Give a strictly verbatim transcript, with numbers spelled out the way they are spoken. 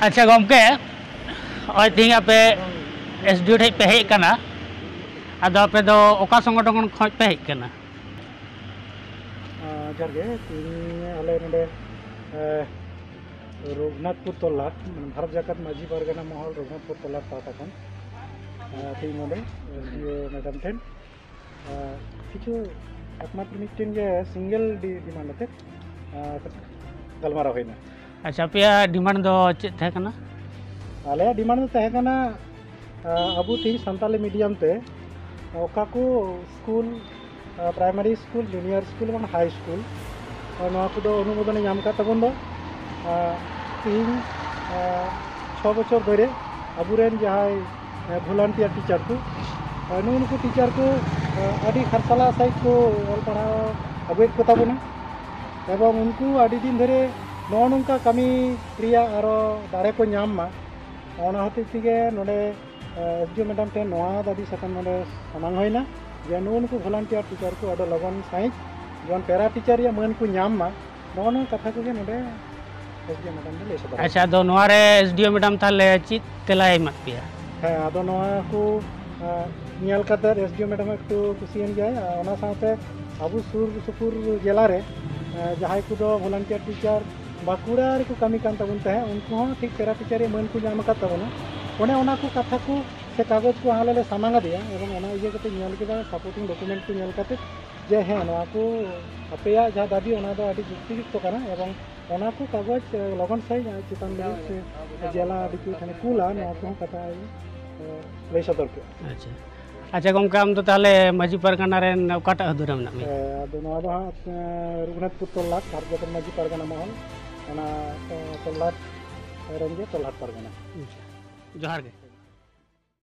ᱟᱪᱪᱷᱟ ᱜᱚᱢᱠᱮ, ᱱᱚᱜᱼᱚᱭ ᱛᱮᱦᱮᱧ ᱟᱯᱮ ᱮᱥ ᱰᱤ ᱳ ᱴᱷᱮᱡ ᱯᱮ ᱦᱮᱡ ᱟᱠᱟᱱᱟ, ᱟᱫᱚ ᱟᱯᱮ ᱫᱚ ᱚᱠᱟ ᱥᱚᱝᱜᱚᱴᱷᱚᱱ ᱠᱷᱚᱱ ᱯᱮ ᱦᱮᱡ ᱟᱠᱟᱱᱟ? ᱟᱸ, ᱡᱚᱦᱟᱨ ᱜᱮ, ᱛᱮᱦᱮᱧ ᱟᱞᱮ ᱱᱚᱰᱮ, ᱮ, ᱨᱚᱜᱷᱩᱱᱟᱛᱷᱯᱩᱨ ᱛᱚᱞᱞᱟᱴ, ᱢᱟᱱᱮ ᱵᱷᱟᱨᱚᱛ ᱡᱟᱠᱟᱛ ᱢᱟᱹᱡᱷᱤ ᱯᱟᱨᱜᱟᱱᱟ ᱢᱚᱦᱚᱞ ᱨᱚᱜᱷᱩᱱᱟᱛᱷᱯᱩᱨ ᱛᱚᱞᱞᱟᱴ ᱯᱟᱦᱴᱟ ᱠᱷᱚᱱ, ᱮ, ᱛᱮᱦᱮᱧ ᱱᱚᱰᱮ ᱮᱥ ᱰᱤ ᱳ ᱢᱮᱰᱟᱢ ᱴᱷᱮᱱ ᱟᱨ ᱠᱤᱪᱷᱩ ᱮᱠᱢᱟᱛᱨᱚ ᱢᱤᱫᱴᱮᱱ ᱜᱮ ᱥᱤᱝᱜᱮᱞ ᱰᱤ-, ᱰᱤᱢᱟᱱᱰ ᱟᱛᱮ, ᱟᱨ ᱜᱟᱞᱢᱟᱨᱟᱣ ᱦᱩᱭᱱᱟ᱾ ᱟᱪᱪᱷᱟ, ᱟᱯᱮᱭᱟᱜ ᱰᱤᱢᱟᱱᱰ ᱫᱚ ᱪᱮᱫ ᱛᱟᱦᱮᱸ ᱠᱟᱱᱟ? ᱟᱞᱮᱭᱟᱜ ᱰᱤᱢᱟᱱᱰ ᱫᱚ ᱛᱟᱦᱮᱸ ᱠᱟᱱᱟ, ᱟᱨ, ᱟᱵᱚ ᱛᱮᱦᱮᱧ ᱥᱟᱱᱛᱟᱞᱤ ᱢᱤᱰᱤᱭᱟᱢ ᱛᱮ ᱚᱠᱟ ᱠᱚ ᱥᱠᱩᱞ, ᱟᱨ, ᱯᱨᱟᱭᱢᱟᱨᱤ ᱥᱠᱩᱞ, ᱡᱩᱱᱤᱭᱟᱨ ᱥᱠᱩᱞ ᱮᱵᱚᱝ ᱦᱟᱭ ᱥᱠᱩᱞ, ᱟᱨ, ᱱᱚᱣᱟ ᱠᱚᱫᱚ ᱚᱱᱩᱢᱳᱫᱚᱱᱮ ᱧᱟᱢ ᱟᱠᱟᱫ ᱛᱟᱵᱚᱱ ᱫᱚ, ᱟᱨ, ᱛᱮᱦᱮᱧ, ᱟᱨ, ᱪᱷᱚ ᱵᱚᱪᱷᱚᱨ ᱫᱷᱚᱨᱮ ᱟᱵᱚᱨᱮᱱ ᱡᱟᱦᱟᱸᱭ ᱮ, ᱵᱷᱚᱞᱟᱱᱴᱤᱭᱟᱨ ᱴᱤᱪᱟᱨ ᱠᱚ᱾ ᱮ, ᱱᱩᱜᱼᱩ ᱱᱩᱠᱩ ᱴᱤᱪᱟᱨ ᱠᱚ, ᱮ, ᱟᱹᱰᱤ ᱠᱷᱟᱨᱥᱟᱞᱟ ᱥᱟᱺᱦᱤᱡ ᱠᱚ ᱚᱞ ᱯᱟᱲᱦᱟᱣ ᱟᱹᱜᱩᱭᱮᱫ ᱠᱚ ᱛᱟᱵᱚᱱᱟ᱾ ᱮᱵᱚᱝ ᱩᱱᱠᱩ ᱟᱹᱰᱤ ᱫᱤᱱ ᱫᱷᱚᱨᱮ ᱱᱚᱜᱼᱚ ᱱᱚᱝᱠᱟ ᱠᱟᱹᱢᱤ ᱨᱮᱭᱟᱜ ᱟᱨᱚ ᱫᱟᱲᱮ ᱠᱚ ᱧᱟᱢ ᱢᱟ, ᱚᱱᱟ ᱦᱚᱛᱮᱡ ᱛᱮᱜᱮ ᱱᱚᱰᱮ, ᱮ, ᱮᱥ ᱰᱤ ᱳ ᱢᱮᱰᱟᱢ ᱴᱷᱮᱱ ᱱᱚᱣᱟ ᱫᱟᱹᱵᱤ ᱥᱟᱠᱟᱢ ᱱᱚᱰᱮ ᱥᱟᱢᱟᱝ ᱦᱩᱭᱱᱟ ᱡᱮ ᱱᱩᱜᱼᱩ ᱱᱩᱠᱩ ᱵᱷᱚᱞᱟᱱᱴᱤᱭᱟᱨ ᱴᱤᱪᱟᱨ ᱠᱚ ᱟᱹᱰᱤ ᱞᱚᱜᱚᱱ ᱥᱟᱺᱦᱤᱡ ᱡᱮᱢᱚᱱ ᱯᱮᱨᱟ ᱴᱤᱪᱟᱨ ᱨᱮᱭᱟᱜ ᱢᱟᱹᱱ ᱠᱚ ᱧᱟᱢ ᱢᱟ, ᱱᱚᱜᱼᱚ ᱱᱚᱣᱟ ᱠᱟᱛᱷᱟ ᱠᱚᱜᱮ ᱱᱚᱰᱮ ᱮᱥ ᱰᱤ ᱳ ᱢᱮᱰᱟᱢ ᱫᱚ ᱞᱟᱹᱭ ᱥᱚᱫᱚᱨ ᱟᱪᱪᱷᱟ, ᱟᱠᱟᱫᱟ᱾ ᱟᱫᱚ ᱱᱚᱣᱟ ᱨᱮ ᱮᱥ ᱰᱤ ᱳ ᱢᱮᱰᱟᱢ ᱛᱟᱦᱚᱞᱮ ᱪᱮᱫ ᱛᱮᱞᱟᱭ ᱮᱢᱟᱫ ᱯᱮᱭᱟ? ᱦᱮᱸ, ᱟᱫᱚ ᱱᱚᱣᱟ ᱠᱚ, ᱟ, ᱧᱮᱞ ᱠᱟᱛᱮ ᱮᱥ ᱰᱤ ᱳ ᱢᱮᱰᱟᱢ ᱦᱚᱸ ᱮᱠᱴᱩ ᱠᱩᱥᱤᱭᱮᱱ ᱜᱮᱭᱟᱭ᱾ ᱟᱨ ᱚᱱᱟ ᱥᱟᱶᱛᱮ ᱟᱵᱚ ᱥᱩᱨ ᱥᱩᱯᱩᱨ ᱡᱮᱞᱟ ᱨᱮ, ᱟ, ᱡᱟᱦᱟᱸᱭ ᱠᱚᱫᱚ ᱵᱷᱚᱞᱟᱱᱴᱤᱭᱟᱨ ᱴᱤᱪᱟᱨ ᱵᱟᱸᱠᱩᱲᱟ ᱨᱮᱠᱚ ᱠᱟᱹᱢᱤ ᱠᱟᱱ ᱛᱟᱵᱚᱱ ᱛᱟᱦᱮᱸᱫ, ᱩᱱᱠᱩ ᱦᱚᱸ ᱴᱷᱤᱠ ᱯᱮᱨᱟ ᱴᱤᱪᱟᱨ ᱨᱮᱭᱟᱜ ᱢᱟᱹᱱ ᱠᱚ ᱧᱟᱢ ᱟᱠᱟᱫ ᱛᱟᱵᱚᱱᱟ᱾ ᱚᱱᱮ ᱚᱱᱟ ᱠᱚ ᱠᱟᱛᱷᱟ ᱠᱚ ᱥᱮ ᱠᱟᱜᱚᱡᱽ ᱠᱚ ᱟᱞᱮ ᱞᱮ ᱥᱟᱢᱟᱝ ᱟᱫᱮᱭᱟ, ᱮᱵᱚᱝ ᱚᱱᱟ ᱤᱭᱟᱹ ᱠᱟᱛᱮ ᱧᱮᱞ ᱠᱮᱫᱟ, ᱥᱟᱯᱳᱨᱴᱤᱝ ᱰᱚᱠᱩᱢᱮᱱᱴ ᱠᱚ ᱧᱮᱞ ᱠᱟᱛᱮ ᱡᱮ ᱦᱮᱸ, ᱱᱚᱣᱟ ᱠᱚ ᱟᱯᱮᱭᱟᱜ ᱡᱟᱦᱟᱸ ᱫᱟᱹᱵᱤ, ᱚᱱᱟ ᱫᱚ ᱟᱹᱰᱤ ᱡᱩᱠᱛᱤᱡᱩᱠᱛᱚ ᱠᱟᱱᱟ, ᱮᱵᱚᱝ ᱚᱱᱟ ᱠᱚ ᱠᱟᱜᱚᱡᱽ, ᱮ, ᱞᱚᱜᱚᱱ ᱥᱟᱺᱦᱤᱡ ᱪᱮᱛᱟᱱ ᱞᱟᱹᱜᱤᱫ ᱥᱮ ᱡᱮᱞᱟ ᱰᱤ ᱯᱤ ᱴᱷᱮᱱ ᱠᱩᱞᱟ, ᱱᱚᱣᱟ ᱠᱚᱦᱚᱸ ᱠᱟᱛᱷᱟ, ᱮ, ᱞᱟᱹᱭ ᱥᱚᱫᱚᱨ ᱠᱮᱫᱟ᱾ ᱟᱪᱪᱷᱟ, ᱟᱪᱪᱷᱟ ᱜᱚᱢᱠᱮ, ᱟᱢ ᱫᱚ ᱛᱟᱦᱚᱞᱮ ᱢᱟᱹᱡᱷᱤ ᱯᱟᱨᱜᱟᱱᱟ ᱨᱮᱱ ᱚᱠᱟᱴᱟᱜ ᱦᱩᱫᱟᱹ ᱨᱮ ᱢᱮᱱᱟᱜ ᱢᱮᱭᱟ? ᱮ, ᱟᱫᱚ ᱱᱚᱣᱟ ᱫᱚ ᱦᱟᱸᱜ, ᱮ, ᱨᱚᱜᱷᱩᱱᱟᱛᱷᱯᱩᱨ ᱛᱚᱞᱞᱟᱴ, ᱵᱷᱟᱨᱚᱛ ᱡᱟᱠᱟᱛ ᱢᱟᱹᱡᱷᱤ ᱯᱟᱨᱜᱟᱱᱟ ᱢᱚᱦᱚᱞ, ᱚᱱᱟ, ᱮ, ᱛᱚᱞᱞᱟᱴ ᱨᱮᱱ ᱜᱮ ᱛᱚᱞᱞᱟᱴ ᱯᱟᱨᱜᱟᱱᱟ᱾ ᱟᱪᱪᱷᱟ, ᱡᱚᱦᱟᱨ ᱜᱮ᱾